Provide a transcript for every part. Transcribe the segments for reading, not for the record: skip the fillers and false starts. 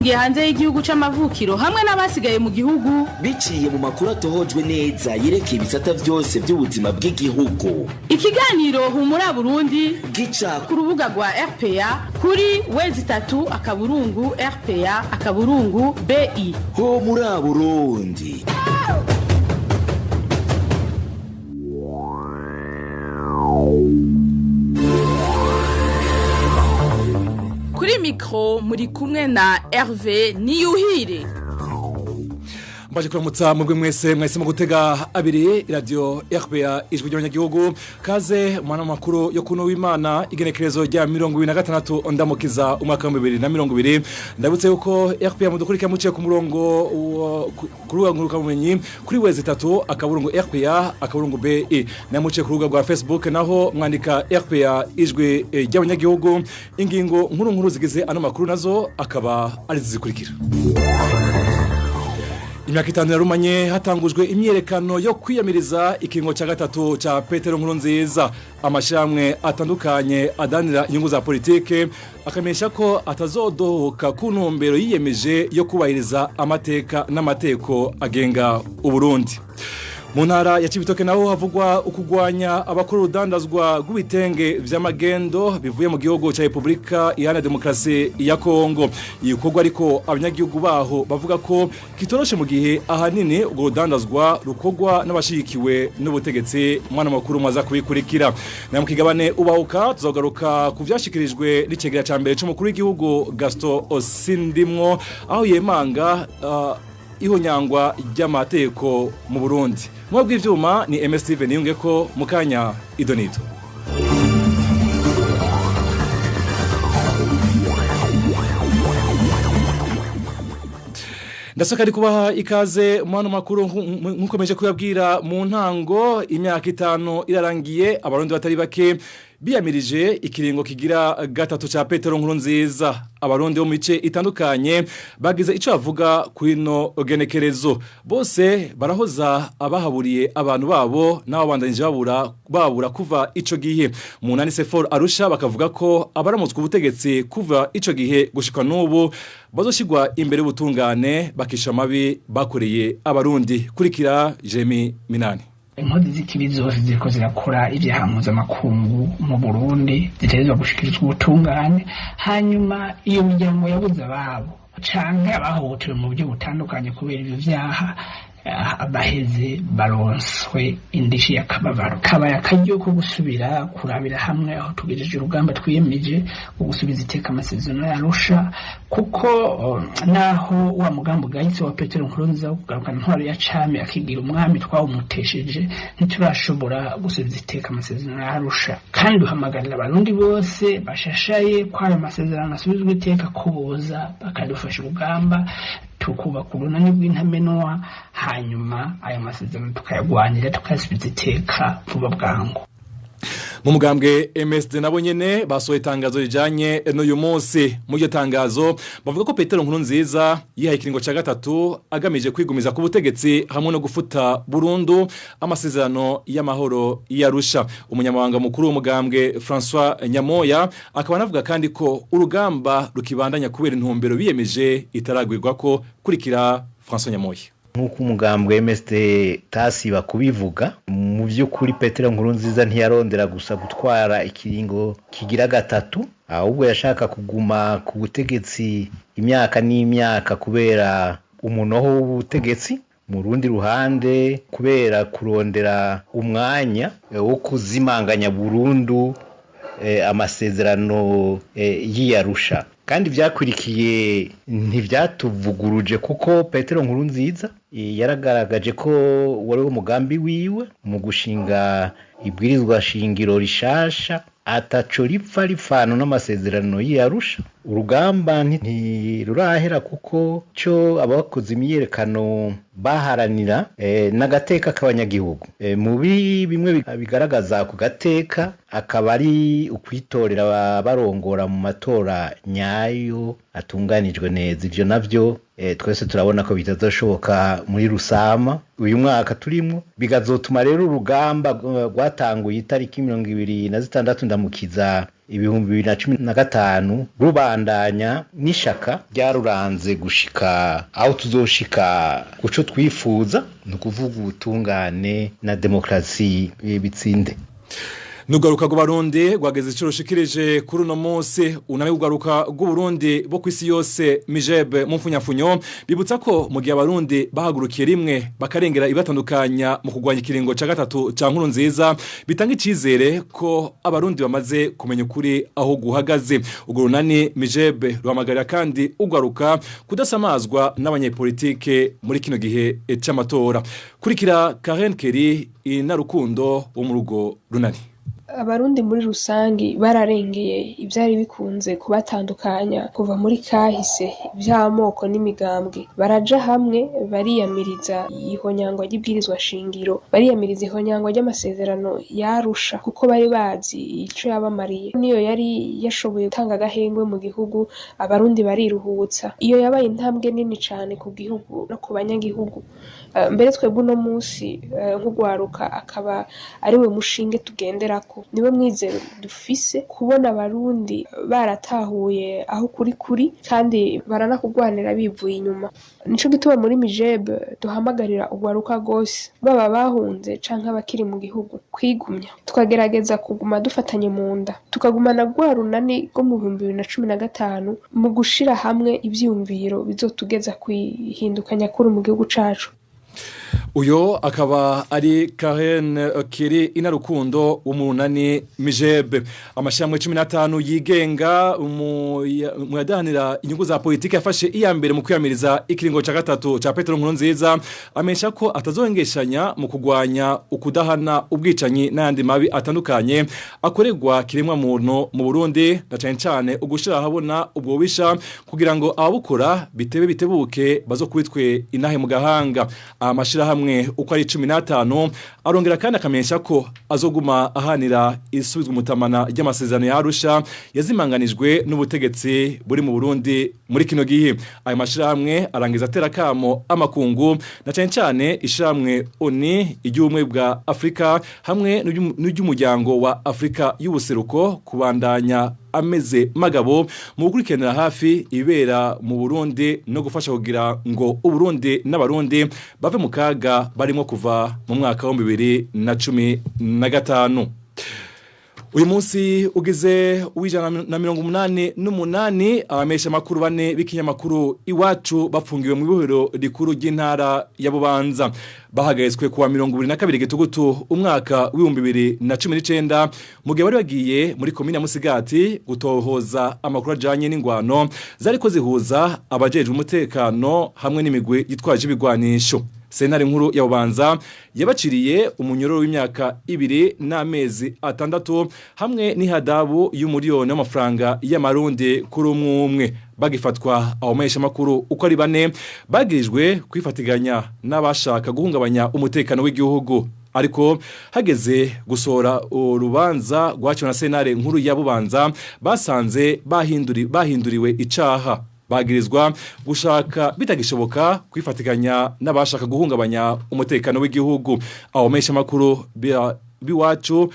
Bahungiye hanze y'igihugu c'amavukiro hamwe n'abasigaye mu gihugu. Biciye mu makuru atohojwe neza yerekeye ibisata vyose by'ubuzima bw'igihugu. Ikiganiro Humura Burundi gica ku rubuga rwa RPA kuri w3.rpa.bi. Ho muri Burundi. Kuri mikro muri kumwe na Hervé Niyuhire. Mbaje kuramutsa mubwe mwese mwese mu gutega abiri radio RPA, Ijwi ry'Abanyagihugu. Kaze mwana makuru yo kuno w'Imana, igenekerezo rya 2026 Ndamukiza, umwaka wa 2020. Ndabutse yuko RPA mudukurikira muciye ku murongo ku rubuga ngurukanabumenyi kuri w3.rpa.bi, na muciye ku rubuga rwa Facebook naho mwandika RPA Ijwi ry'Abanyagihugu. Ingingo nkuru nkuru zigize ano makuru nazo akaba ari zikurikira: Imyaka 5 yarumanye hatangujwe imyerekano yo kwiyamiriza ikingo cya gatatu ca Petero Nkurunziza. Amashyirahamwe atandukanye adanira inyungu za politike akamenyesha ko atazodohoka ku ntumbero yiyemeje yo kubahiriza amateka n'amateko agenga Uburundi. Mu ntara ya Cibitoke naho havugwa ukugwanya abakora urudandazwa rw'ibitenge vy'amagendo bivuye mu gihugu ca Republika Iharanira Demokarasi ya Kongo. Igikorwa ariko abanyagihugu baho bavuga ko kitoroshe, mu gihe ahanini urwo rudandazwa rukorwa n'abashigikiwe n'ubutegetsi. Mwana makuru maza kubikurikira. Na mu kigabane Ubahuka tuzogaruka ku vyashikirijwe n'icegera ca mbere c'umukuru w'igihugu Gaston Sindimwo, aho yemanga ihonyangwa ry'amateko mu Burundi. Mu bw'ivyuma ni MS Steven yunge ko mukanya idonito. Ndasaka ari kubaha ikaze mu makuru nkukomeje kuyabwira mu ntango. Imyaka 5 irarangiye Abarundi batari bake biyamirije ikiringo kigira gatatu ca Petero Nkurunziza. Abarundi bo mu mice itandukanye bagize ico bavuga kuri no genekerezo. Bose barahoza abahaburiye abantu babo n'abo bandanyije babura kuva ico gihe. Mu nani Sefor Arusha bakavuga ko abaramutswe ubutegetsi kuva ico gihe gushika n'ubu bazoshigwa imbere y'ubutungane, bakisha amabi bakoreye Abarundi. Kurikira Jemi Minani. Inkozi z'ikibi zose ziriko zirakora ivyaha mpuzamakungu mu Burundi zitegerezwa gushikirizwa ubutungane, hanyuma iyo miryango yabuze ababo canke abahohotewe mu buryo butandukanye kubera ivyo vyaha baheze baronswe indishi y'akababaro. Kabaye akaryo ko gusubira kurabira hamwe aho tugejeje urugamba twiyemeje wo gusubiza iteka amasezerano y'Arusha, kuko naho wa mugambi ugayitse wa Petero Nkurunziza wo kugarukana intwaro ya cami akigira umwami twawumutesheje, ntiturashobora gusubiza iteka amasezerano y'Arusha. Kandi duhamagarira Abarundi bose bashashaye ko ayo masezerano asubizwa iteka ko boza bakadufasha urugamba, tukubaka urunani rw'intamenwa, hanyuma ayo masezerano tukayagwanira, tukayasubiza iteka vuba bwangu. Mu mugambwe MSD nabo nyene basohoye itangazo rijanye n'uyu munsi. Mu iryo tangazo bavuga ko Petero Nkurunziza yihaye ikiringo ca gatatu agamije kwigumiza ku butegetsi hamwe no gufuta burundu amasezerano y'amahoro y'Arusha. Umunyamabanga mukuru w'umugambwe François Nyamoya akaba anavuga kandi ko urugamba rukibandanya kubera intumbero biyemeje itaragwirwa ko. Kurikira François Nyamoya. Nk'uko umugambwe MSD tasiba kubivuga, mu by'ukuri Petero Nkurunziza ntiyarondera gusa gutwara ikiringo kigira gatatu, ahubwo yashaka kuguma ku butegetsi imyaka n'imyaka kubera umunoho w'ubutegetsi, mu rundi ruhande kubera kurondera umwanya wo kuzimanganya burundu amasezerano y'Arusha. Kandi byakurikiye ntibyatuvuguruje, kuko Petero Nkurunziza yaragaragaje ko wari umugambi wiwe mu gushinga ibwirizwa shingiro rishasha ataco ripfa ripfana n'amasezerano y'Arusha. Urugamba ntirurahera, kuko cyo abakoze imyiyerekano baharanira n'agateka k'abanyagihugu. Mu bimwe bigaragaza ku gateka akaba ari ukwitorera barongora mu matora nyayo atunganijwe neza. Ivyo navyo twese turabona ko bitazoshoboka muri Rusama uyu mwaka turimo, bigazotuma rero urugamba rwatanguye itariki 26 Ndamukiza. 2015 rubandanya n'ishaka ryaruranze gushika aho tuzoshika kuco twifuza, ni ukuvuga ubutungane na demokarasi bitsinde. Nugaruka rw'Abarundi rwageze ico rushikirije kuri uno munsi. Uname ugaruka rw'Uburundi bo kwisi yose Mijebe mu mfunyafunyo bibutsa ko mu gihe Abarundi bahagurukiye rimwe bakarengera ibatandukanya mu kugwanya ikiringo ca gatatu ca Nkurunziza, bitanga icizere ko Abarundi bamaze kumenya ukuri aho guhagaze. Urwo runani Mijebe ruhamagarira kandi ugaruka kudasamazwa n'abanyepolitike muri kino gihe c'amatora. Kurikira Karen Kerry Inarukundo wo mu rugo runani. Abarundi muri rusangi bararengeye ivyari bikunze kubatandukanya kuva muri kahise, ivy'amoko n'imigambwe, baraja hamwe bariyamiriza ihonyangwa ry'ibwirizwa shingiro, bariyamiriza ihonyangwa ry'amasezerano yarusha, kuko bari bazi ico yabamariye. Niyo yari yashoboye gutanga agahengwe mu gihugu, Abarundi bariruhutsa. Iyo yabaye intambwe nini cane ku gihugu no ku banyagihugu. Mbere twebwe uno munsi nk'ugwaruka akaba ariwe mushinge tugenderako, niwe mwizero dufise kubona Abarundi baratahuye aho kuri kuri kandi baranakugwanira bivuye inyuma. Nico gituma muri Mijebe duhamagarira ugwaruka rwose, baba bahunze canke abakiri mu gihugu, kwigumya, tukagerageza kuguma dufatanye mu nda, tukagumana rwa runani rwo mu 2015 mu gushira hamwe ivyiyumviro bizotugeza kwihinduka nyakuri mu gihugu cacu. Uyo akaba ari Karen Kiri Inarukundo w'umunani Mijebe. Amashirahamwe 15 yigenga mu yadahanira inyungu za politiki yafashe iya mbere mu kwiyamiriza ikiringo ca gatatu ca Petero Nkurunziza, amesha ko atazongeshanya mu kugwanya ukudahana, ubwicanyi n'ayandi mabi atandukanye akorerwa kiremwa muntu mu Burundi, na cane cane ugushira ahabona ubwo bisha kugira ngo ababukora bitebe bitebuke bazokubitwe inahe mu gahanga. Amashirahamwe uko ari 15 arongera kandi akamenyesha ko azoguma ahanira isubizwa umutamana ry'amasezerano ya Arusha yazimanganijwe n'ubutegetsi buri mu Burundi muri kino gihe. Ayo mashirahamwe arangiza atera kamo amakungu, na cane cane ishiramwe ONU, iry'ubumwe bwa Afrika hamwe n'iry'umuryango wa Afrika y'ubuseruko kubandanya ameze magabo mu gukurikiranira hafi ibera mu Burundi no gufasha kugira ngo Uburundi n'Abarundi bave mu kaga barimo kuva mu mwaka wa 2015. Uyu munsi ugize 188 abamesha makuru bane b'ikinyamakuru Iwacu bafungiwe mu ibohero rikuru ry'intara ya Bubanza. Bahagaritswe kuwa 22 Gitugutu umwaka w'ibihumbi 2019 mu gihe bari bagiye muri komine ya Musigati gutohoza amakuru ajanye n'ingwano zariko zihuza abajejwe umutekano hamwe n'imigwi yitwaje ibigwanisho. Sentare nkuru ya Bubanza yabaciriye umunyororo w'imyaka 2 n'amezi 6 hamwe n'ihadabu y'umuriyoni w'amafaranga y'amarundi kuri umwe umwe. Bagifatwa abamenyesha makuru uko ari bane bagirijwe kwifatiganya n'abashaka guhungabanya umutekano w'igihugu, ariko hageze gusohora urubanza rwaciwe na sentare nkuru ya Bubanza basanze bahinduriwe icaha, bagirizwa gushaka bitagishoboka kwifatikanya n'abashaka guhungabanya umutekano w'igihugu. Abamenyesha makuru biwacu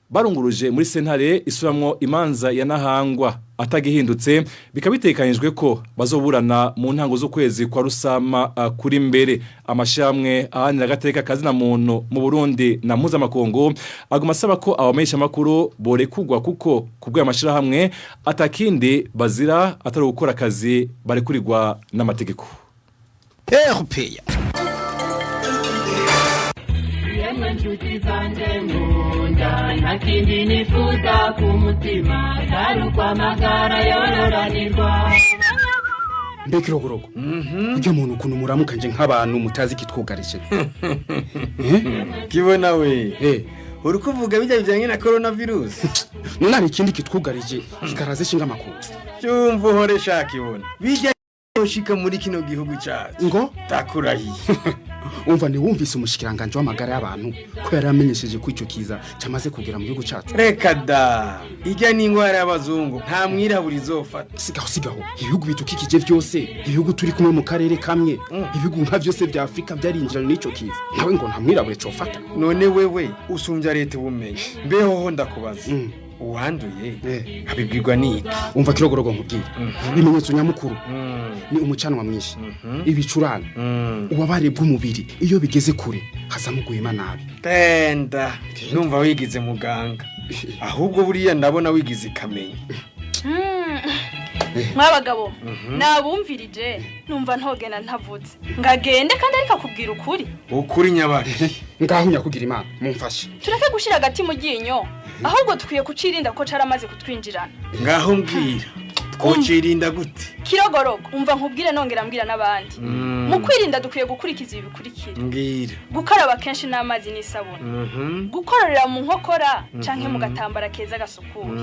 barunguruje muri sentare isuramwo imanza ya Nahangwa atagihindutse, bikaba bitekanyijwe ko bazoburana mu ntango z'ukwezi kwa Rusama kuri mbere. Amashamwe ahanira agateka kazina muntu mu Burundi na mpuzamakungu aguma asaba ko abamenyesha makuru borekugwa, kuko kubwo amashirahamwe atakindi bazira atari gukora akazi barekurirwa n'amategeko. RPA. Nshuti zanje nkunda ntakindi nifuza ku mutima atari ukwamagara yororanirwa. Mbega irogorogo, ujya muntu ukuntu muramukanje nk'abantu mutazi ikitwugarije. Kibona we, uri kuvuga bijya bijyanye na coronavirus? None hari ikindi kitwugarije kikaraze ishinga amakuru? Cyumva uhore shaka ibona bijya ushika muri kino gihugu cyacu. Ngo takurahiye. Umva, ntiwumvise umushikiranganje w'amagara y'abantu ko yari amenyesheje ko ico kiza cyamaze kugera mu gihugu cyacu? Reka da, ijya n'ingwara y'abazungu, nta mwirabura izofata. Sigaho sigaho, ibihugu bidukikije byose, ibihugu turi kumwe mu karere kamwe, ibihugu nka byose vya Afrika byarinjiranye n'ico kiza, nawe ngo nta mwirabure cofata? None wewe usumbya leta ubumenyi? Mbeho ho ndakubaza. Uwanduye abibwirwa n'iki? Umva Kirogorogo, nkubwire ibimenyetso nyamukuru ni umucanwa mwinshi, ibicurane, ububabare bw'umubiri. Iyo bigeze kure hazamo guhema nabi. Tenda numva wigize muganga, ahubwo buriya ndabona wigize ikamenya. Mwabagabo, nabumvirije numva ntogenda ntavutse ngagende, kandi ariko akubwira ukuri. Ukuri nyabari? Ngaho nyakugira Imana mumfashe. Tureke gushira agati mu ryinyo, ahubwo dukwiye kucirinda ko caramaze kutwinjirana. Ngaho mbwira, twocirinda gute? Kirogorogo, umva nkubwire, nongera mbwira n'abandi. Mu kwirinda dukwiye gukurikiza ibi bikurikira: Mbwira. Gukaraba kenshi n'amazi n'isabune, gukororera mu nkokora canke mu gatambara keza gasukuye,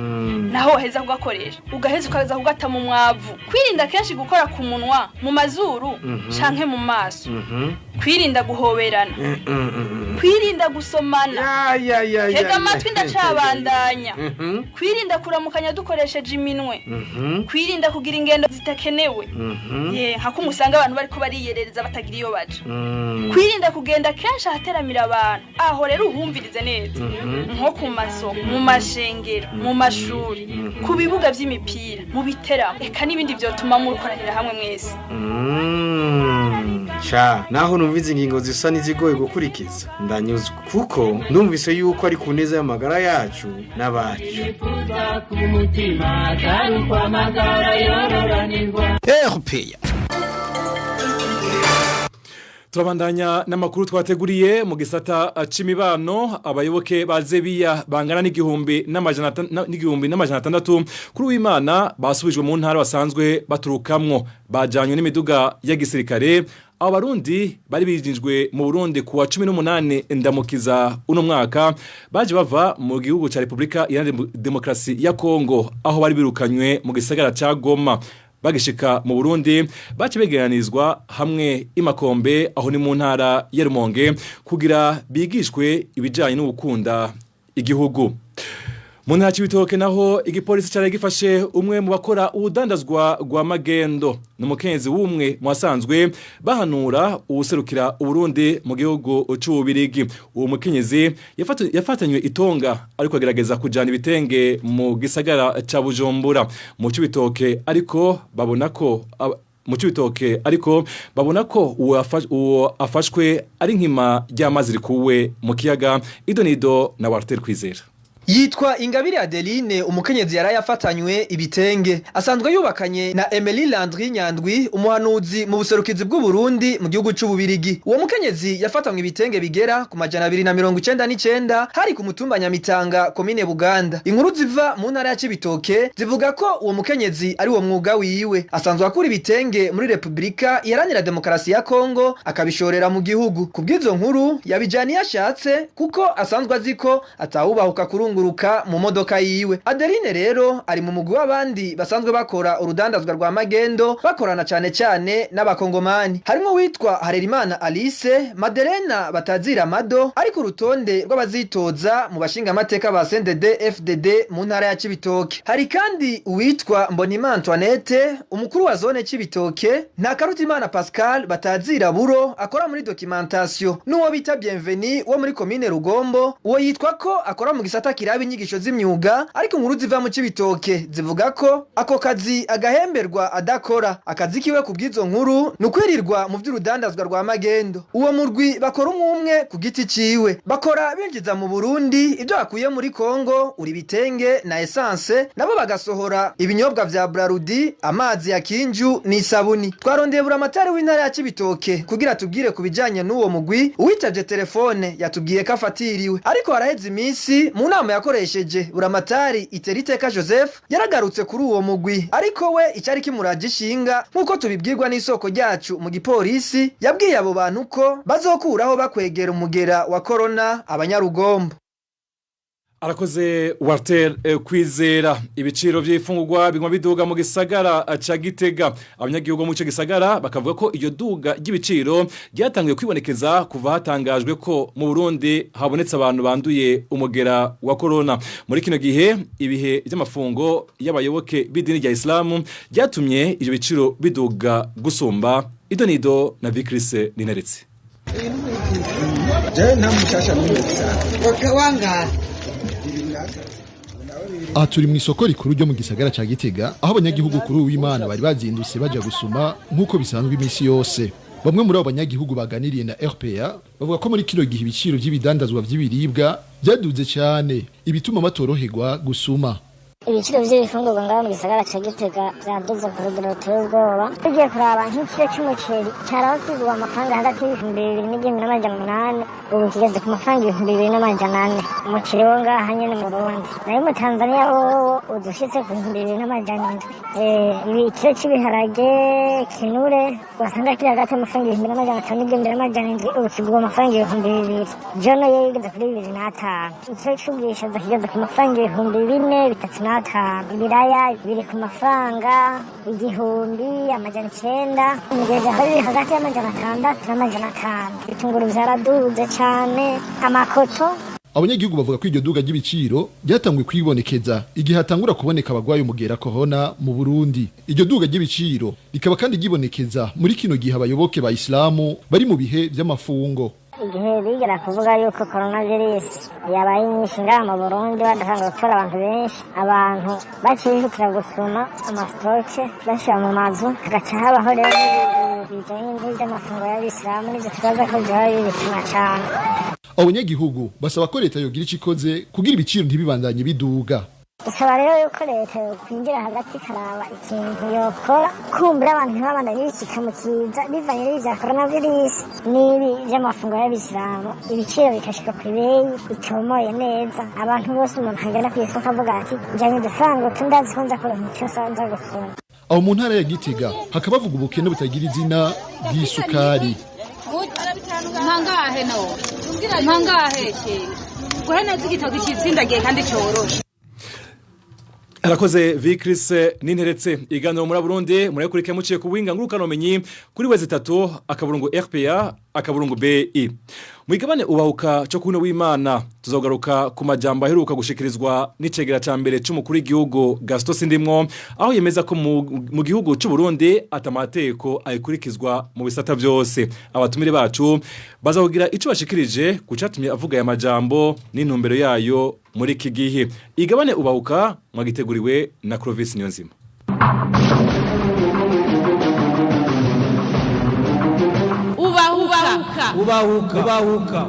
naho waheza kugakoresha ugaheza ukaza kugata mu mwavu, kwirinda kenshi gukora ku munwa, mu mazuru canke mu maso, kwirinda guhoberana, kwirinda gusomana. Ya ya ya. Tega amatwi, ndacabandanya. Kwirinda kuramukanya dukoresheje iminwe, kwirinda kugira ingendo zitakenewe, ye nka kumwe usanga abantu bariko bariyerereza batagira iyo baja, kwirinda kugenda kenshi ahateramira abantu. Aho rero uhumvirize neza, nko ku masoko, mu mashengero, mu mashuri, ku bibuga vy'imipira, mu biteramo, eka n'ibindi vyotuma mukoranira hamwe mwese. Sha, naho numva ingingo zisa n'izigoye gukurikiza, ndanyuzwe kuko numvise yuko ari ku neza y'amagara yacu n'abacu. Nifuza ku mutima atari ukwamagara yororanirwa. RPA. Turabandanya n'amakuru twateguriye mu gisata c'imibano. Abayoboke ba Zebiya bangana n'1600 kuri w'Imana basubijwe mu ntara basanzwe baturukamwo, bajanywe n'imiduga ya gisirikare. Abo Barundi bari bijinjwe mu Burundi kuwa 18 Ndamukiza uno mwaka, baje bava mu gihugu ca Republika Iharanira Demokrasi ya Kongo, aho bari birukanywe mu gisagara ca Goma. Bagishika mu Burundi bace begeranizwa hamwe imakombe, aho ni mu ntara ya Rumonge, kugira bigishwe ibijanye n'ugukunda igihugu. Mu ntara Cibitoke naho, igipolisi cari gifashe umwe mu bakora ubudandazwa rwa magendo. N'umukenzi w'umwe mu basanzwe bahanura uwuserukira Uburundi mu gihugu c'Ububirigi. Uwo mukenyezi yafatanywe itonga ariko agerageza kujana ibitenge mu gisagara ca Bujumbura mu Cibitoke, ariko babona ko uwo afashwe ari nkima ry'amazi rikuwe mu kiyaga. Idonido na Walter Kwizera. Yitwa Ingabire Adeline, umukenyezi yaraye afatanywe ibitenge. Asanzwe yubakanye na Emily Landry Nyandwi, umuhanuzi mu buserukizi bw'u Burundi mu gihugu c'Ububirigi. Uwo mukenyezi yafatanywe ibitenge bigera ku 299, hari ku mutumba Nyamitanga, komine Buganda. Inkuru ziva mu ntara ya Cibitoke zivuga ko uwo mukenyezi ari wo mwuga wiwe. Asanzwe akura ibitenge muri Republika Iharanira Demokarasi ya Kongo akabishorera mu gihugu. Kubw'izo nkuru, yabijaniye ashatse kuko asanzwe azi ko atawubahuka kurunguruka mu modoka yiwe. Adeline rero ari mu mugwi w'abandi basanzwe bakora urudandazwa rwa magendo, bakorana cane cane n'abakongomani, harimo uwitwa Harerimana Alice Madelena batazira Mado, ari ku rutonde rw'abazitoza mu bashingamateka ba CNDD FDD mu ntara ya Cibitoke. Hari kandi uwitwa Mbonima Antoinette, umukuru wa zone Cibitoke, na Karutimana Pascal batazira Buro, akora muri documentation, n'uwo bita Bienveni wo muri komine Rugombo. Uwo yitwa ko akora mu gisata kiraba inyigisho z'imyuga, ariko inkuru ziva mu Cibitoke zivuga ko ako kazi agahemberwa adakora. Akazi kiwe, ku bw'izo nkuru, ni ukwirirwa mu vy'urudandazwa rwa magendo. Uwo murwi bakora umwe umwe ku giti ciwe, bakora binjiza mu Burundi ibyo bakuye muri Kongo, uri bitenge na essence, nabo bagasohora ibinyobwa vya Brarudi, amazi ya Kinju n'isabuni. Twarondeye buramatari w'intara ya Cibitoke kugira tubwire ku bijanye n'uwo mugwi. Uwitavye telefone yatubwiye ko afatiriwe, ariko haraheze iminsi mu nama yakoresheje, buramatari Iteriteka Joseph yaragarutse kuri uwo mugwi, ariko we icyari kimuraje ishinga, nk'uko tubibwirwa n'isoko ryacu mu gipolisi, yabwiye abo bantu ko bazokuraho bakwegera umugera wa corona abanyarugombo. Arakoze Walter Kwizera. Ibiciro by'ifungurwa biguma biduga mu gisagara ca Gitega. Abanyagihugu mu ico gisagara bakavuga ko iryo duga ry'ibiciro ryatangiye kwibonekeza kuva hatangajwe ko mu Burundi habonetse abantu banduye umugera wa corona. Muri kino gihe ibihe by'amafungo y'abayoboke b'idini rya Islamu ryatumye ivyo biciro biduga gusumba. Idonido na Vicrise Nineretse. Je nta mushasha n'umwe. Wangahe? Aha turi mu isoko rikuru ryo mu gisagara ca Gitega, aho abanyagihugu kuri uw'Imana bari bazindutse baja gusuma nk'uko bisanzwe iminsi yose. Bamwe muri abo banyagihugu baganiriye na RPA bavuga ko muri kino gihe ibiciro vy'ibidandazwa vy'ibiribwa vyaduze cane, ibituma batoroherwa gusuma. Ibiciro vy'ibifungurwa ngaho mu gisagara ca Gitega vyaduze ku rugero ruteye ubwoba. Tugiye kuraba nk'ikiro c'umuceri caraba kigurwa amafaranga hagati y'2,800, ubu kigeze ku mafaranga 2,400. Umuceri wo ngaha nyene mu Burundi, nayo mu Tanzania wowo uza ushitse ku 2,700. Ikiro c'ibiharage kinure wasanga kiri hagati y'amafaranga 1,500 n'1,700, ubu kigurwa amafaranga 2,000. Jono yo igeze kuri 2,500. Ikiro c'ubwishaza kigeze ku mafaranga 4,000, 3,500. Ibiraya biri ku mafaranga 1,900, imigezi aho biri hagati y'600 n'500. Ibitunguru vyaraduze cane, amakoto. Abanyagihugu bavuga ko iryo duga ry'ibiciro ryatanguye kwibonekeza igihe hatangura kuboneka abagwaye umugera corona mu Burundi. Iryo duga ry'ibiciro rikaba kandi ryibonekeza muri kino gihe abayoboke ba Islamu bari mu bihe vy'amafungo. Igihe bigera kuvuga yuko coronavirus yabaye nyinshi ngaha mu Burundi, badatanga gutora abantu benshi, abantu bakihutira gusuma amasitoke bashyira mu mazu, hagaca habaho rero bijanye n'ivy'amafungo y'abisilamu, n'ivyo tubaza ko vyoba bibituma cane. Abanyagihugu basaba ko leta yogira ico ikoze kugira ibiciro ntibibandanye biduga. Dusaba rero yuko leta yokwinjira hagati ikaraba ikintu yokora, kumbura abantu ntibabandanye bicika mu kiza bivanye n'ibi vya coronavirus n'ibi vy'amafungo y'abisilamu, ibiciro bikashika kw'ibeyi itomoye neza, abantu bose umuntu agenda kw'isoko avuga ati njanye udufaranga utu, ndazi ko nza kuronka ico nza gusuma. Aho mu ntara ya Gitega hakaba havuga ubukene butagira izina bw'isukari. Ntangahe no ntangahe guhe neza igitoki kitsindagiye kandi coroshe. Arakoze Vicris ninteretse iganiro muri Burundi murakurike muciye ku buhinga ngurukanomenyi kuri wezi 3 akaburungu RPA akaburungu BI. Mwigabane ubahuka cyo kuno w'Imana tuzogaruka ku majambo aheruka gushikirizwa n'icegera ca mbere c'umukuru w'igihugu Gaston Sindimwo, aho yemeza ko mu gihugu c'u Burundi atamateko ayikurikizwa mu bisata byose. Abatumire bacu bazahugira ico bashikirije kucatumye avuga ya majambo n'intumbero yayo muri iki gihe. Igabane ubahuka mwagiteguriwe na Clovis Niyonzima. Ubahuka ubahuka ubahuka.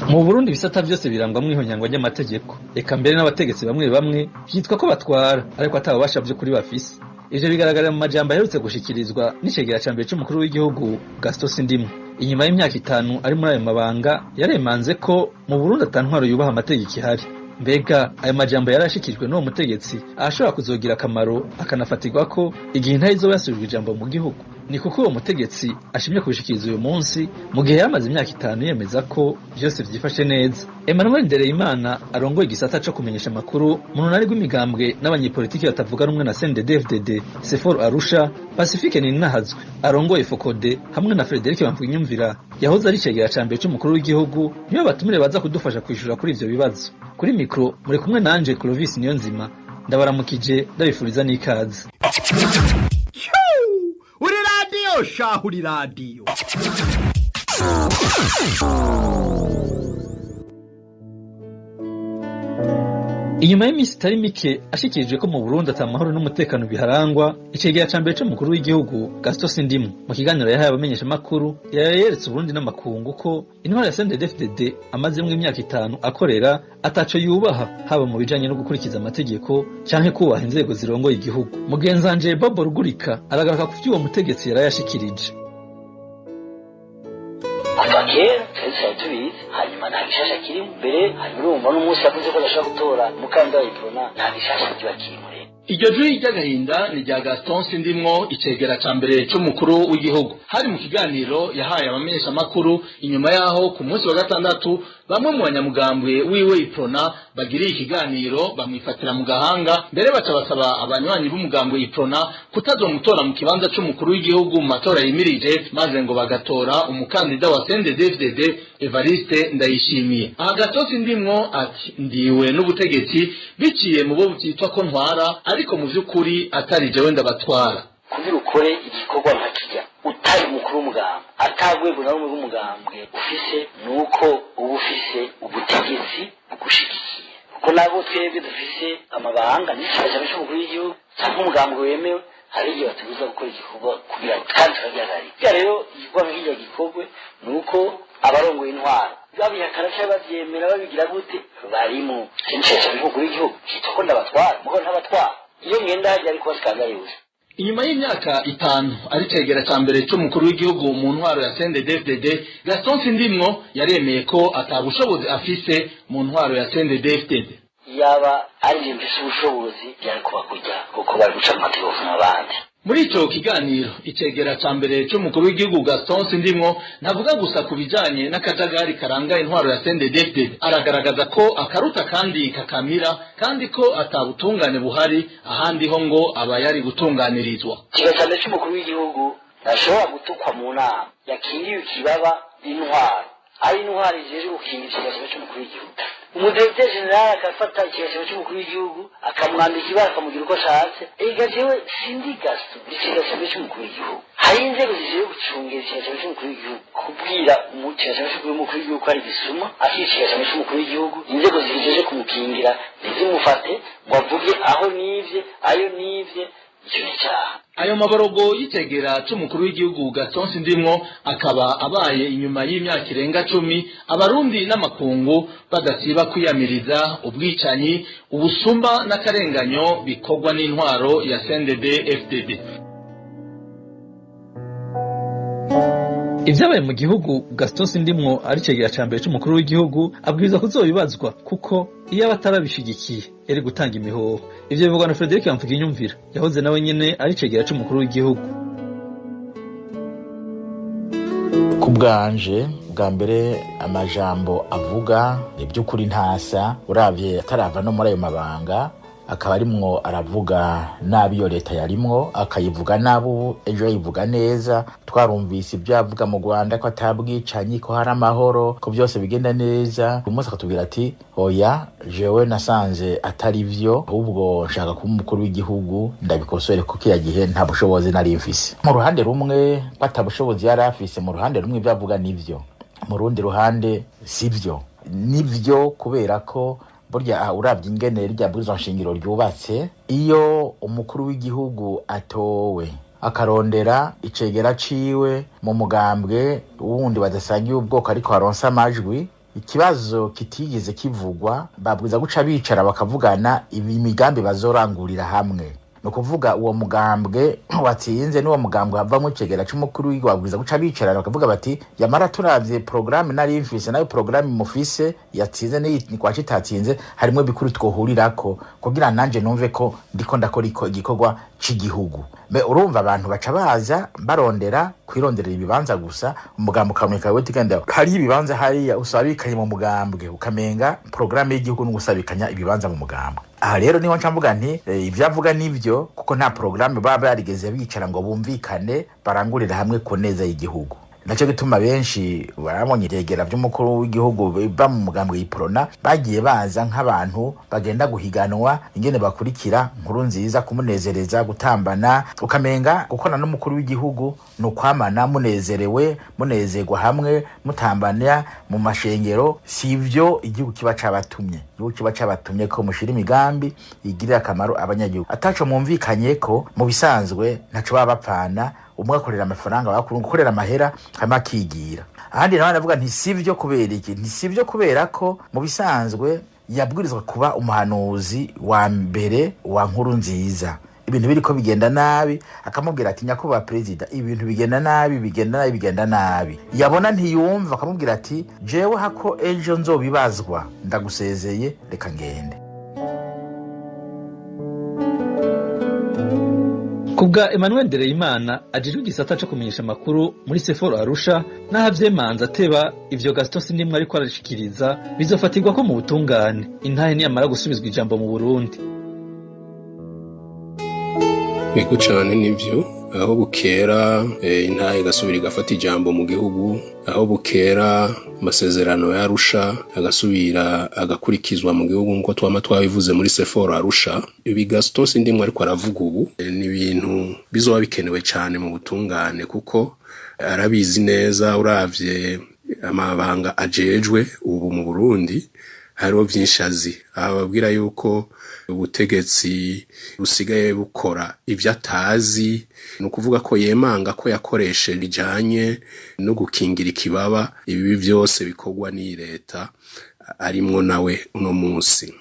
Mu Burundi ibisata byose birangwa mwihonyangwa ry'amategeko, eka mbere n'abategetsi bamwe bamwe byitwa ko batwara ariko atababasha by'ukuri bafise. Ivyo bigaragarira mu majambo aherutse gushikirizwa n'icegera ca mbere c'umukuru w'igihugu Gaston Sindimwo. Inyuma y'imyaka 5 ari muri ayo mabanga, yaremanze ko mu Burundi atantwaro yubaha amategeko ihari. Mbega ayo majambo yarashikijwe n'uwo mutegetsi ashobora kuzogira akamaro akanafatirwa ko igihe ntayizoba yasubijwe ijambo mu gihugu? Ni kuko uwo mutegetsi ashimye kubishikiriza uyu munsi mu gihe yamaze imyaka 5 yemeza ko byose vyifashe neza. Emmanuel Ndereyimana arongoye igisata co kumenyesha amakuru mu runani rw'imigambwe n'abanyepolitiki batavuga rumwe na CNDD-FDD, Sefor Arusha, Pacifique Ninahazwe arongoye Fokode hamwe na Frederic Bamvuginyumvira yahoze ari cegera ca mbere c'umukuru w'igihugu, nibo batumire baza kudufasha kwishura kuri ivyo bibazo. Kuri mikro muri kumwe nanje Clovis Niyonzima, ndabaramukije ndabifuriza n'ikaze. Uri radio shahu, uri radio. Inyuma y'imisi itari mike ashikirijwe ko mu Burundi atamahoro n'umutekano biharangwa, icegera ca mbere c'umukuru w'igihugu Gaston Sindimwo mu kiganiro yahaye abamenyesha makuru yarayeretse Uburundi n'amakungu ko intwaro ya CNDD-FDD amazemwo imyaka 5 akorera ataco yubaha, haba mu bijanye no gukurikiza amategeko canke kubaha inzego zirongoye igihugu. Mugenzanje Bobo Rugurika aragaruka ku vy'uwo mutegetsi yarayashikirije. Kuva kera twari tubizi, hanyuma nta gishasha kiri mbere, hanyuma urumva n'umunsi yavuze ko adashobora gutora umukandida wa Iprona, nta gishasha kiba kirimo. Iryo jwi ry'agahinda ni rya Gaston Sindimwo, icegera ca mbere c'umukuru w'igihugu. Hari mu kiganiro yahaye abamenyesha makuru inyuma yaho ku munsi wa gatandatu bamwe mu banyamugambwe wiwe Iprona bagiriye ikiganiro bamwifatira mu gahanga, mbere baca basaba abanywanyi b'umugambwe Iprona kutazomutora mu kibanza c'umukuru w'igihugu mu matora yimirije, maze ngo bagatora umukandida wa CNDD-FDD Evariste Ndayishimiye. Aha Gaston Sindimwo ati ndiwe n'ubutegetsi biciye mu bo byitwa ko ntwara, ariko mu vy'ukuri atari jewe ndabatwara. Kugira ukore igikorwa nka kirya Utari umukuru w'umugambwe, atagwego na rumwe rw'umugambwe ufise, nuko uba ufise ubutegetsi bugushigikiye, kuko nabo twebwe dufise amabanga n'icyaha cy'umukuru w'igihugu cyangwa umugambwe wemewe, hari igihe batubuza gukora igikorwa kugira ngo kandi tukagihagarika. Bya rero igikorwa nk'irya gikorwe ni uko abarongoye intwaro babihakana cyangwa babyemera babigira gute barimo icyaha cy'umukuru w'igihugu cyitwa ko ndabatwara, muko ntabatwara iyo ngenda hajya ariko basikanga yose. Inyuma y'imyaka 5 ari cegera ca mbere c'umukuru w'igihugu mu ntwaro ya CNDD-FDD, Gaston Sindimwo yaremeye ko atabushobozi afise mu ntwaro ya CNDD-FDD. Yaba ari mfise ubushobozi byari kuba kujya kuko bari guca mu mategeko n'abandi. Muri ico kiganiro icegera ca mbere c'umukuru w'igihugu Gaston Sindimwo ntavuga gusa ku bijanye n'akajagari karanga intwaro ya CNDD-FDD, aragaragaza ko akaruta kandi kakamira, kandi ko atabutungane buhari ahandi ho ngo aba yari gutunganirizwa. Ikiga ca mbere c'umukuru w'igihugu ntashobora gutukwa mu nama yakingiwe ikibaba intwaro, ari intwaro ijejwe gukinga ikiga c'umukuru w'igihugu. Umudirecteur general akafata ikiga cy'umukuru w'igihugu akamwambika ibara akamugira uko ashatse. Ega jewe sindi Gaston, ikiga cy'umukuru w'igihugu. Hari inzego zijejwe gucungera ikiga cy'umukuru w'igihugu, kubwira ikiga cy'umukuru w'igihugu ko ari gisuma, akica ikiga cy'umukuru w'igihugu, inzego zijeje kumukingira ntizimufate ngo avuge aho nivye ayo nivye, icyo ni icyaha. Ayo maborogo y'itegera c'umukuru w'igihugu Gaston Sindimwo akaba abaye inyuma y'imyaka irenga 10 abarundi n'amakungu badasiba kwiyamiriza ubwicanyi, ubusumba n'akarenganyo bikorwa n'intwaro ya CNDD-FDD. Ivyabaye mu gihugu Gaston Sindimwo ari cegera ca mbere c'umukuru w'igihugu abwirizwa kuzobibazwa, kuko iyo abatarabishigikiye yari gutanga imihoho. Ivyo bivugwa na Frederic Bamvuginyumvira yahoze nawe nyene ari cegera c'umukuru w'igihugu. Ku bwanje bwa mbere amajambo avuga iby'ukuri ntasa, uravye atarava no muri ayo mabanga akaba arimwo aravuga nabi iyo leta yarimwo, akayivuga nabi ubu ejo yayivuga neza. Twarumvise ibyo avuga mu Rwanda ko atabwicanyi, ko hari amahoro, ko byose bigenda neza. Umunsi akatubwira ati oya jewe nasanze atari vyo, ahubwo nshaka kuba umukuru w'igihugu ndabikosore kuko kiriya gihe nta bushobozi nari mfise. Mu ruhande rumwe ko atabushobozi yari afise, mu ruhande rumwe ibyo avuga nivyo, mu rundi ruhande sivyo. Nivyo kubera ko burya uravye ingene rya bwirizwa nshingiro ryubatse, iyo umukuru w'igihugu atowe akarondera icegera ciwe mu mugambwe wundi badasangiye ubwoko ariko aronsa amajwi, ikibazo kitigeze kivugwa babwiza guca bicara bakavugana imigambi bazorangurira hamwe. Ni ukuvuga uwo mugambwe watsinze n'uwo mugambwe havamwo icegera c'umukuru w'igihugu babwiza guca bicarana bakavuga bati yamara turavye porogaramu nari mfise nayo porogaramu mufise yatsinze n'ikwaca itatsinze, harimwo bikuru twohurirako kugira nanje numve ko ndiko ndakora igikorwa c'igihugu. Me urumva abantu baca baza barondera kwironderera ibibanza gusa, umugambwe ukamurika wewe tigenda hari ibibanza hariya usabikanye mu mugambwe ukamenga porogaramu y'igihugu n'ugusabikanya ibibanza mu mugambwe. Aha rero niho nca mvuga nti ivyo avuga nivyo, kuko nta porogaramu baba barigeze bicara ngo bumvikane barangurire hamwe ku neza y'igihugu. Naco gituma benshi barabonye ivyegera vy'umukuru w'igihugu biva mu mugambwe y'Iprona bagiye baza nk'abantu bagenda guhiganwa ingene bakurikira nkuru nziza kumunezereza gutambana, ukamenga gukora n'umukuru w'igihugu ni ukwamana munezerewe munezerwa hamwe mutambana mu mashengero. Sivyo igihugu kiba cabatumye. Igihugu kiba cabatumye ko mushira imigambi igirira akamaro abanyagihugu, ataco mwumvikanye ko mu bisanzwe ntaco baba bapfana, umwe akorera amafaranga bakuru gukorera amahera hama akigira. Ahandi nawe aravuga nti sivyo kubera iki? Nti sivyo kubera ko mu bisanzwe yabwirizwa kuba umuhanuzi wa mbere wa nkuru nziza. Ibintu biriko bigenda nabi akamubwira ati nyakubahwa perezida ibintu bigenda nabi bigenda nabi bigenda nabi. Yabona ntiyumva akamubwira ati jewe hako ejo nzobibazwa ndagusezeye reka ngende. Kubwa Emmanuel Ndereyimana ajejwe igisata co kumenyesha amakuru muri Seforo Arusha, naho avyemanza ateba ivyo Gaston Sindimwo ariko arashikiriza bizofatirwa ko mu butungane intahe niyamara gusubizwa ijambo mu Burundi. Ego cane nivyo, aho bukera intahe igasubira igafata ijambo mu gihugu, aho bukera amasezerano ya Arusha agasubira agakurikizwa mu gihugu nkuko twama twabivuze muri Seforo Arusha. Ibi Gaston Sindimwo ariko aravuga ubu ni ibintu bizoba bikenewe cane mu butungane, kuko Arabizi neza, uravye amabanga ajejwe ubu mu Burundi, hariho vyinshi azi. Ababwira yuko ubutegetsi busigaye bukora ivyo atazi, ni ukuvuga ko yemanga ko yakoresheje bijanye no gukingira ikibaba ibibi vyose bikorwa n'iyi leta arimwo nawe uno munsi.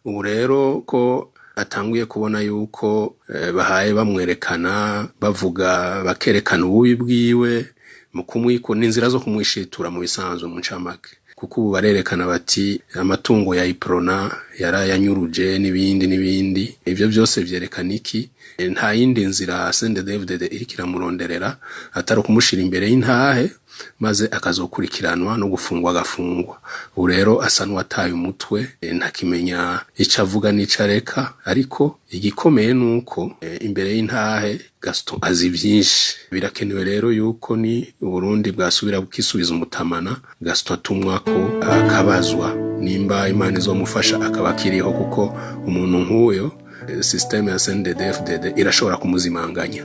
Ubu rero ko atanguye kubona yuko bahaye bamwerekana, bavuga, bakerekana ububi bwiwe mu kumwiko n'inzira zo kumwishitura mu bisanzwe mu ncamake, kuko ubu barerekana bati amatungo ya Iprona yarayanyuruje n'ibindi n'ibindi. Ivyo byose vyerekana iki? Nta yindi nzira CNDD-FDD iriko iramuronderera atari ukumushira imbere y'intahe, maze akazokurikiranwa no gufungwa, agafungwa. Ubu rero asa n'uwataye umutwe, ntakimenya ico avuga n'ico areka. Ariko igikomeye nuko imbere y'intahe Gaston azi vyinshi. Birakenewe rero yuko ni Uburundi bwasubira bukisubiza umutamana, Gaston atumwa ko akabazwa, nimba Imana izomufasha akaba akiriho, kuko umuntu nk'uyo systeme ya CNDD-FDD irashobora kumuzimanganya.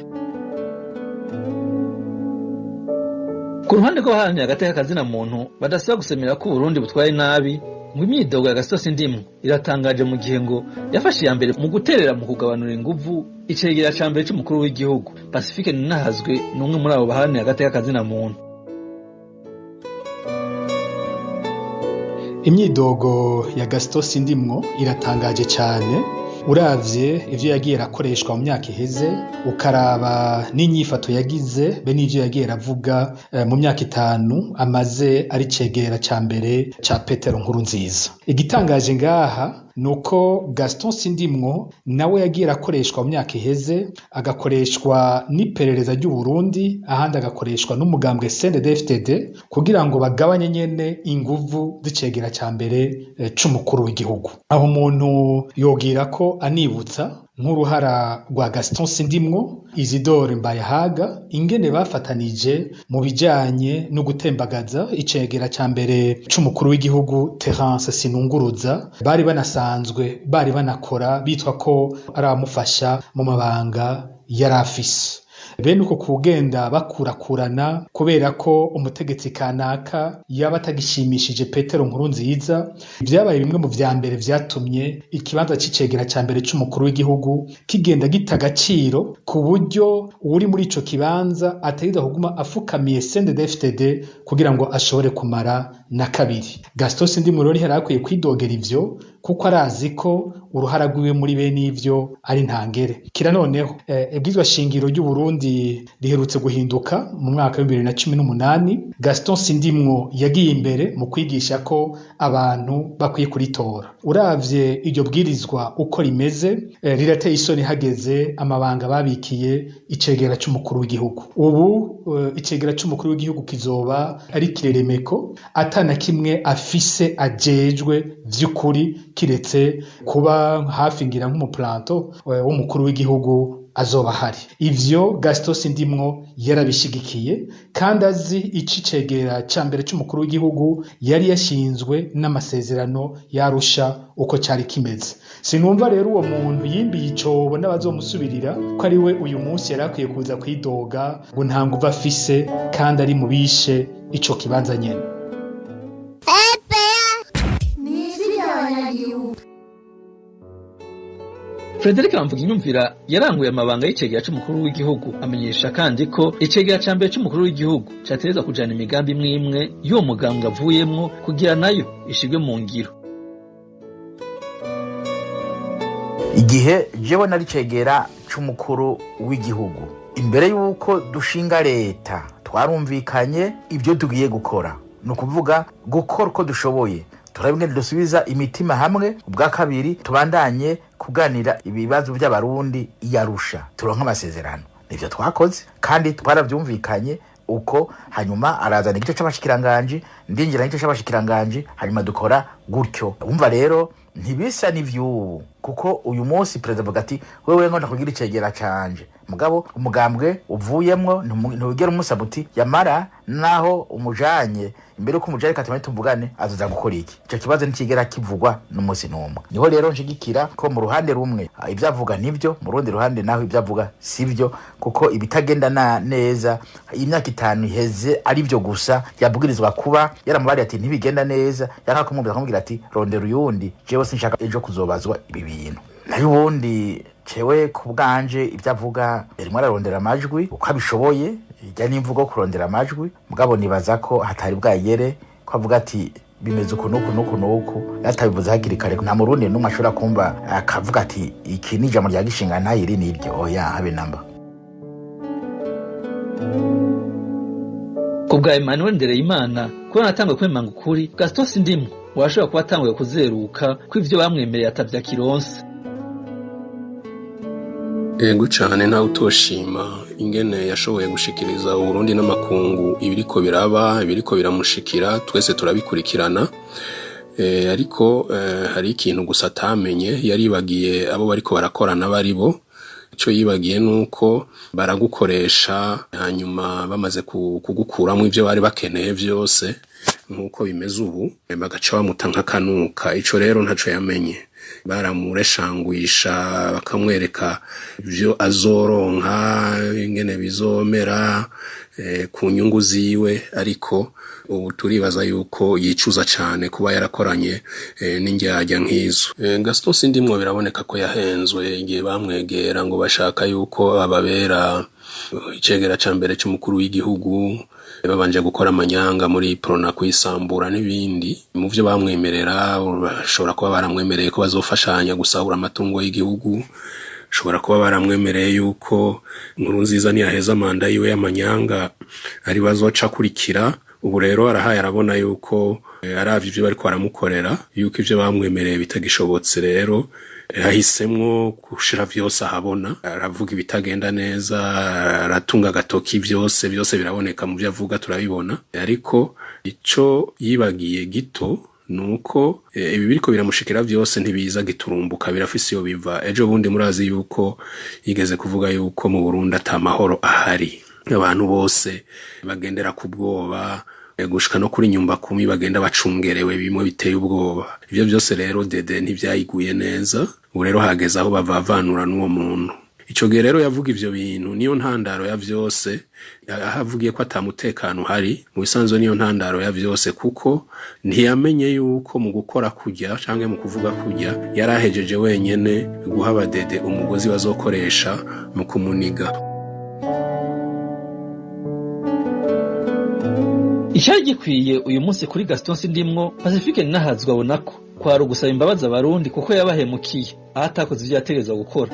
Ku ruhande rw'abaharanira agateka kazina muntu badasaba gusemera ko Burundi butwaye nabi, ngo imyidogo ya Gaston Sindimwo iratangaje mu gihe ngo yafashe iya mbere mu guterera mu kugabanura inguvu icegera ca mbere c'umukuru w'igihugu. Pacifique Ninahazwe ni umwe muri abo baharanira agateka kazina muntu. Imyidogo ya Gaston Sindimwo iratangaje cyane, uravye ivyo yagiye arakoreshwa mu myaka iheze, ukaraba n'inyifato yagize be n'ivyo yagiye aravuga mu myaka 5 amaze ari cegera ca mbere ca Petero Nkurunziza. Igitangaje ngaha nuko Gaston Sindimwo nawe yagiye arakoreshwa mu myaka iheze, agakoreshwa n'iperereza ry'u Burundi, ahandi agakoreshwa n'umugambwe CNDD-FDD kugira ngo bagabanye nyene inguvu z'icegera ca mbere c'umukuru w'igihugu. Aho umuntu yogira ko anibutsa nk'uruhara rwa Gaston Sindimwo, Isidore Mbayahaga, ingene bafatanije mu bijanye no gutembagaza icegera ca mbere c'umukuru w'igihugu Terence Sinunguruza, bari banasanzwe bari banakora bitwa ko ari abamufasha mu mabanga yari afise. Bene uko kugenda bakurakurana kubera ko umutegetsi kanaka yaba atagishimishije Petero Nkurunziza, vyabaye bimwe mu vya mbere vyatumye ikibanza c'icegera ca mbere c'umukuru w'igihugu kigenda gita agaciro, ku buryo uri muri ico kibanza ategerezwa kuguma afukamiye CNDD-FDD kugira ngo ashobore kumara na kabiri. Gaston Sindimwo rero ntiyari akwiye kwidogera ivyo, kuko arazi ko uruhara rwiwe muri bene ivyo ari ntangere. Kira noneho ibwirizwa shingiro ry'u Burundi riherutse guhinduka mu mwaka wa 2018. Gaston Sindimwo yagiye imbere mu kwigisha ko abantu bakwiye kuritora. Uravye iryo bwirizwa uko rimeze, rirateye isoni hageze amabanga babikiye icegera c'umukuru w'igihugu. Ubu icegera c'umukuru w'igihugu kizoba ari kireremeko, atana kimwe afise ajejwe vy'ukuri, kiretse kuba hafi ngira nk'umuplanto w'umukuru w'igihugu azoba ahari. Ivyo Gaston Sindimwo yarabishigikiye, kandi azi icicegera ca mbere c'umukuru w'igihugu yari yashinzwe n'amasezerano yarusha uko cari kimeze. Sinumva rero uwo muntu yimbiye icobo n'abazomusubirira ko ari we uyu munsi yari akwiye kuza kwidoga ngo nta nguvu afise, kandi ari mu bishe ico kibanza nyene. Frederic Bamvuginyumvira yaranguye amabanga y'icegera c'umukuru w'igihugu, amenyesha kandi ko icegera ca mbere c'umukuru w'igihugu categerezwa kujana imigambi imwe imwe y'uwo mugambwe avuyemwo kugira nayo ishirwe mu ngiro. Igihe jewe nari cegera c'umukuru w'igihugu, imbere y'uko dushinga leta twarumvikanye ibyo tugiye gukora, ni ukuvuga gukora uko dushoboye turabwe dusubiza imitima hamwe. Ubwa kabiri tubandanye kuganira ibibazo by'abarundi iyarusha turonka amasezerano, nivyo twakoze kandi twaravyumvikanye uko. Hanyuma arazana igice c'abashikiranganje, ndinjira n'igice c'abashikiranganje, hanyuma dukora gutyo. Umva rero ntibisa n'ivyubu, kuko uyu munsi perezida avuga ati wewe ngo ndakugira icegera canje, Mugabo umugambwe uvuyemwo ntugera umusaba uti yamara naho umujanye imbere uko umujanye katumanye tuvugane azoza gukora iki. Ico kibazo ntikigera kivugwa n'umunsi n'umwe. Niho rero nshigikira ko mu ruhande rumwe ibyo avuga nivyo, mu rundi ruhande naho ibyo avuga sivyo, kuko ibitagenda na neza imyaka 5 iheze ari byo gusa yabwirizwa kuba yaramubariye ati ntibigenda neza, yakakumubwira akamubwira ati rondera uyundi, jewe sinshaka ejo kuzobazwa ibi bintu. Nayo ubundi cewe ku bwanje ibyo avuga yarimo ararondera amajwi uko abishoboye, ijya n'imvugo kurondera amajwi, mugabo nibaza ko hatari bwagere ko avuga ati bimeze uku n'uku n'uku n'uku, yatabivuze hakiri kare. Nta murundi n'umwe ashobora kumva akavuga ati iki ni ijambo rya gishinga ntayiri niryo, oya habe namba. Kubwa Emmanuel Ndereyimana kuba natanguye kwemanga ukuri, Gaston Sindimwo washobora kuba atanguye kuzeruka ko ivyo bamwemereye atavya kironse. Ego cane, ntawe utoshima ingene yashoboye gushikiriza Uburundi n'amakungu ibiriko biraba, ibiriko biramushikira, twese turabikurikirana. Ariko hari ikintu gusa atamenye, yaribagiye abo bariko barakorana baribo. Ico yibagiye nuko baragukoresha hanyuma bamaze kugukuramo ivyo bari bakeneye vyose nkuko bimeze ubu, bagaca bamuta nk'akanuka. Ico rero ntaco yamenye, baramureshangwisha bakamwereka ivyo azoronka ingene bizomera ku nyungu ziwe, ariko ubu turibaza yuko yicuza cane kuba yarakoranye n'indyarya nk'izo. Gaston Sindimwo biraboneka ko yahenzwe igihe bamwegera ngo bashaka yuko ababera icegera ca mbere c'umukuru w'igihugu, babanje gukora amanyanga muri Prona kwisambura n'ibindi. Mu vyo bamwemerera bashobora kuba baramwemereye ko bazofashanya gusahura amatungo y'igihugu, bashobora kuba baramwemereye yuko Nkurunziza ntiyaheza manda yiwe y'amanyanga ari bazoca akurikira. Ubu rero arahaye arabona yuko aravye ivyo bariko baramukorera, yuko ivyo bamwemereye bitagishobotse, rero ahisemwo gushira vyose ahabona, aravuga ibitagenda neza, aratunga agatoki, vyose byose biraboneka mu vyo avuga turabibona. Ariko ico yibagiye gito nuko ibi biriko biramushikira vyose ntibiza giturumbuka, birafise iyo biva. Ejo bundi murazi yuko yigeze kuvuga yuko mu Burundi ata mahoro ahari, abantu bose bagendera ku bwoba, gushika no kuri nyumba kumi bagenda bacungerewe bimwe biteye ubwoba. Ivyo byose rero Dede ntivyayiguye neza. Ubu rero hageze aho bavavanura n'uwo muntu. Ico gihe rero yavuga ivyo bintu niyo ntandaro ya vyose, ahavugiye ko atamutekano uhari mu bisanzwe niyo ntandaro ya vyose, kuko ntiyamenye yuko mu gukora kujya canke mu kuvuga kujya yarahejeje wenyene guha abadede umugozi bazokoresha mu kumuniga. Icyari gikwiye uyu munsi kuri Gaston Sindimwo, Pacifique Ninahazwa abona ko kwari ugusaba imbabazi abarundi kuko yabahemukiye aho atakoze ivyo yategerezwa gukora.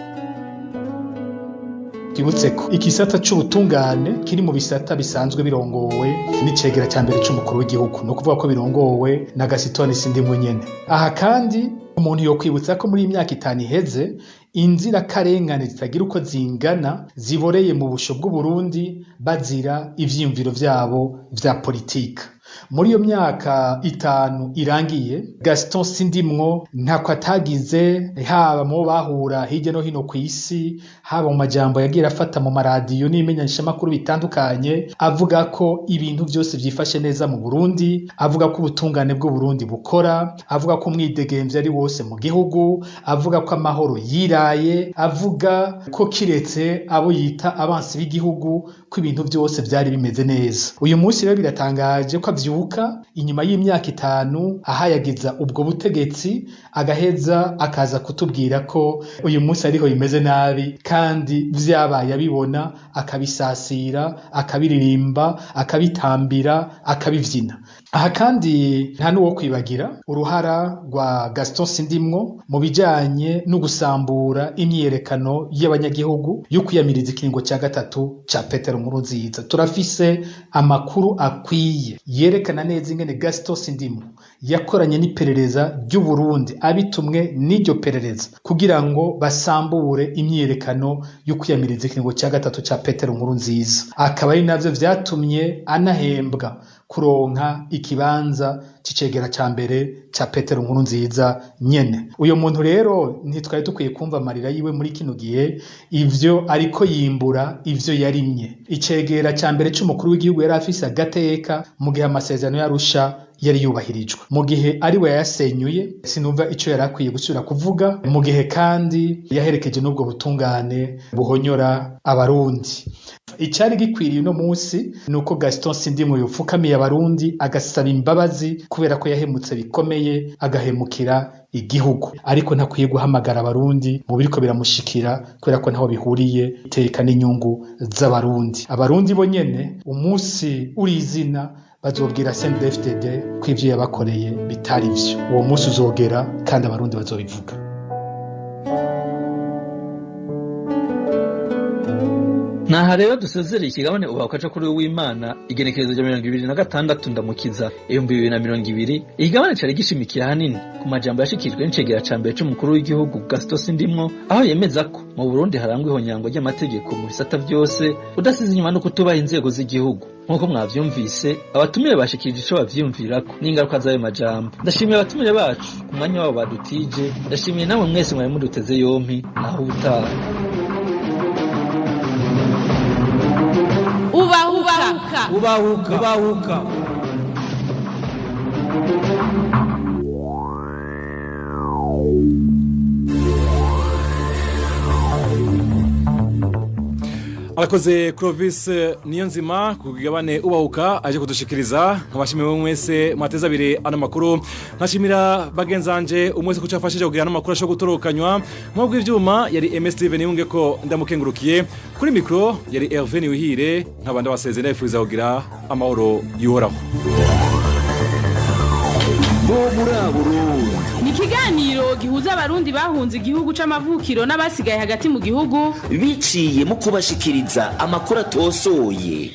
Twibutse ko igisata c'ubutungane kiri mu bisata bisanzwe birongowe n'icegera ca mbere c'umukuru w'igihugu, ni ukuvuga ko birongowe na Gaston Sindimwo nyene. Aha kandi umuntu yokwibutsa ko muri iyi myaka 5 iheze inzirakarengane zitagira uko zingana ziboreye mu busho bw'Uburundi bazira ivyiyumviro vyabo vya politika. Muri iyo myaka 5 irangiye, Gaston Sindimwo ntako atagize, haba mu bahura hirya no hino kw'isi, haba mu majambo yagiye afata mu maradiyo n'imenyeshamakuru bitandukanye, avuga ko ibintu vyose vyifashe neza mu Burundi, avuga ko ubutungane bw'u Burundi bukora, avuga ko umwidegemvya ari wose mu gihugu, avuga ko amahoro yiraye, avuga ko kiretse abo yita abansi b'igihugu ko ibintu vyose vyari bimeze neza. Uyu munsi rero biratangaje ko avyuka inyuma y'imyaka 5 ahayagiza ubwo butegetsi, agaheza akaza kutubwira ko uyu munsi ariho bimeze nabi, kandi vyabaye abibona, akabisasira, akabiririmba, akabitambira, akabivyina. Aha kandi nta n'uwo kwibagira uruhara rwa Gaston Sindimwo mu bijanye no gusambura imyiyerekano y'abanyagihugu yo kwiyamiriza ikiringo ca 3 ca Petero Nkurunziza. Turafise amakuru akwiye yerekana neza ingene Gaston Sindimwo yakoranye n'iperereza ry'u Burundi abitumwe n'iryo perereza kugira ngo basambure imyiyerekano yo kwiyamiriza ikiringo ca 3 ca Petero Nkurunziza. Akaba ari navyo vyatumye anahembwa kuronka ikibanza c'icegera ca mbere ca Petero Nkurunziza nyene. Uyo muntu rero ntitwari dukwiye kumva amarira yiwe muri kino gihe, ivyo ariko yimbura ivyo yarimye. Icegera ca mbere c'umukuru w'igihugu yari afise agateka mu gihe amasezerano y'Arusha yari yubahirijwe, mu gihe ari we yayasenyuye sinumva ico yari akwiye gusubira kuvuga, mu gihe kandi yaherekeje n'ubwo butungane buhonyora Abarundi. Icari gikwiriye uno munsi ni uko Gaston Sindimwo yopfukamiye Abarundi agasaba imbabazi kubera ko yahemutse bikomeye, agahemukira igihugu, ariko ntakwiye guhamagara Abarundi mu biriko biramushikira kubera ko ntaho bihuriye iteka n'inyungu z'Abarundi. Abarundi bo nyene umunsi uri izina bazobwira CNDD-FDD ko ivyo yabakoreye bitari vyo. Uwo munsi uzogera kandi Abarundi bazobivuga. Naha rero dusezereye ikigabane ubahuka co kuri w'Imana igenekerezo rya 2026 ndamukiza 2020. Ikigabane cari gishimikiye ahanini ku majambo yashikirijwe n'icegera ca mbere c'umukuru w'igihugu Gaston Sindimwo, aho yemeza ko mu Burundi harangwa ihonyango ry'amategeko mu bisata vyose, udasize inyuma no kutubaha inzego z'igihugu. Nk'uko mwavyumvise, abatumire bashikirije ico bavyiyumvirako n'ingaruka z'ayo majambo. Ndashimiye abatumire bacu ku mwanya wabo badutije, ndashimiye namwe mwese mwari muduteze yompi. Naho ubutaha. Ubahuka. Ubahuka. Ubahuka. Arakoze Clovis Niyonzima ku kigabane ubahuka aje kudushikiriza. Nkabashimiye mwese mwateza abiri ano makuru, nkashimira bagenzanje umwese kuco afashije kugira ano makuru asho gutorokanywa mu bw'ivyuma. Yari MS Steven yunge ko ndamukengurukiye, kuri micro yari Hervé Niwihire, nkabanda baseze ndayifuza kugira amahoro yuhoraho. Ni ikiganiro gihuza Abarundi bahunze igihugu c'amavukiro n'abasigaye hagati mu gihugu, biciye mu kubashikiriza amakuru atosoye.